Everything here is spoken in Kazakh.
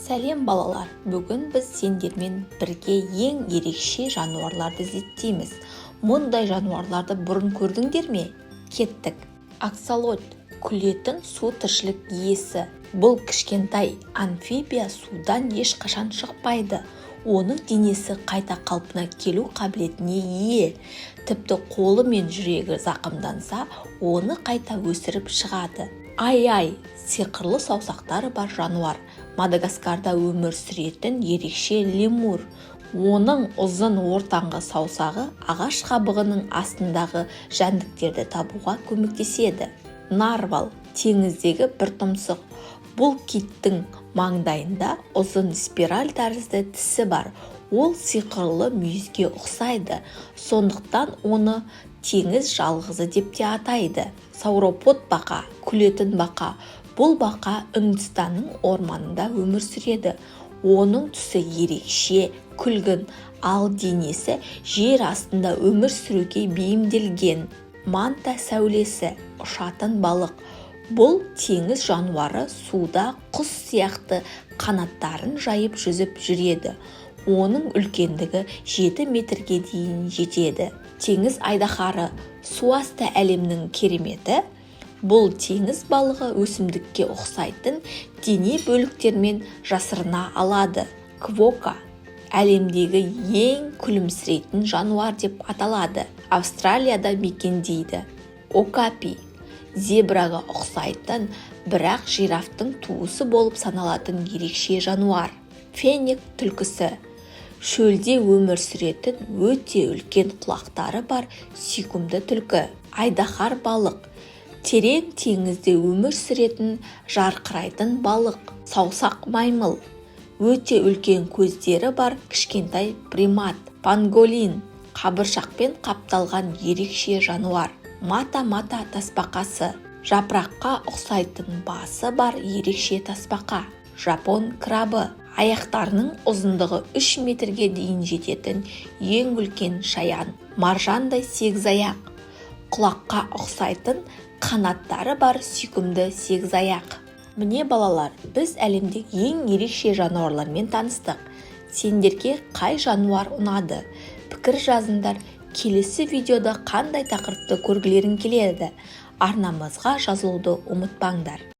Сәлем, балалар! Бүгін біз сендермен бірге ең ерекше жануарларды зерттейміз. Мұндай жануарларды бұрын көрдіңдер ме? Кеттік! Аксолот – күлетін су тіршілік иесі. Бұл кішкентай амфибия судан ешқашан шықпайды. Оның денесі қайта қалпына келу қабілетіне ие. Тіпті қолы мен жүрегі зақымданса, оны қайта өсіріп шығады. Ай-ай – сиқырлы саусақтары бар жануар. Мадагаскарда өмір сүретін ерекше лемур. Оның ұзын ортаңғы саусағы ағаш қабығының астындағы жәндіктерді табуға көмектеседі. Нарвал – теңіздегі бір тұмсық. Бұл киттің маңдайында ұзын спираль тәрізді тісі бар. Ол сиқырлы мүйізге ұқсайды, сондықтан оны теңіз жалғызы деп те атайды. Сауропод бақа – күлетін бақа. Бұл бақа Үндістанның орманында өмір сүреді. Оның түсі ерекше күлгін, ал денесі жер астында өмір сүруге бейімделген. Манта сәулесі – ұшатын балық. Бұл теңіз жануары суда құс сияқты қанаттарын жайып жүзіп жүреді. Оның үлкендігі 7 метрге дейін жетеді. Теңіз айдаһары – суасты әлемнің кереметі. Бұл теңіз балығы өсімдікке ұқсайтын дене бөліктермен жасырына алады. Квока әлемдегі ең күлімсірейтін жануар деп аталады. Австралияда мекендейді. Окапи – зебраға ұқсайтын, бірақ жирафтың туысы болып саналатын ерекше жануар. Феннек түлкісі – шөлде өмір сүретін, өте үлкен құлақтары бар сүйкімді түлкі. Айдаһар балық – терең теңізде өмір сүретін жарқырайтын балық. Саусақ маймыл – өте үлкен көздері бар кішкентай примат. Панголин – қабыршақпен қапталған ерекше жануар. Мата-мата тасбақасы – жапыраққа ұқсайтын басы бар ерекше тасбақа. Жапон крабы – аяқтарының ұзындығы 3 метрге дейін жететін ең үлкен шаян. Маржандай сегізаяқ – құлаққа ұқсайтын қанаттары бар сүйкімді сегізаяқ. Міне, балалар, біз әлемдегі ең ерекше жануарлармен таныстық. Сендерге қай жануар ұнады? Пікір жазыңдар. Келесі видеода қандай тақырыпты көргілерің келеді? Арнамызға жазылуды ұмытпаңдар.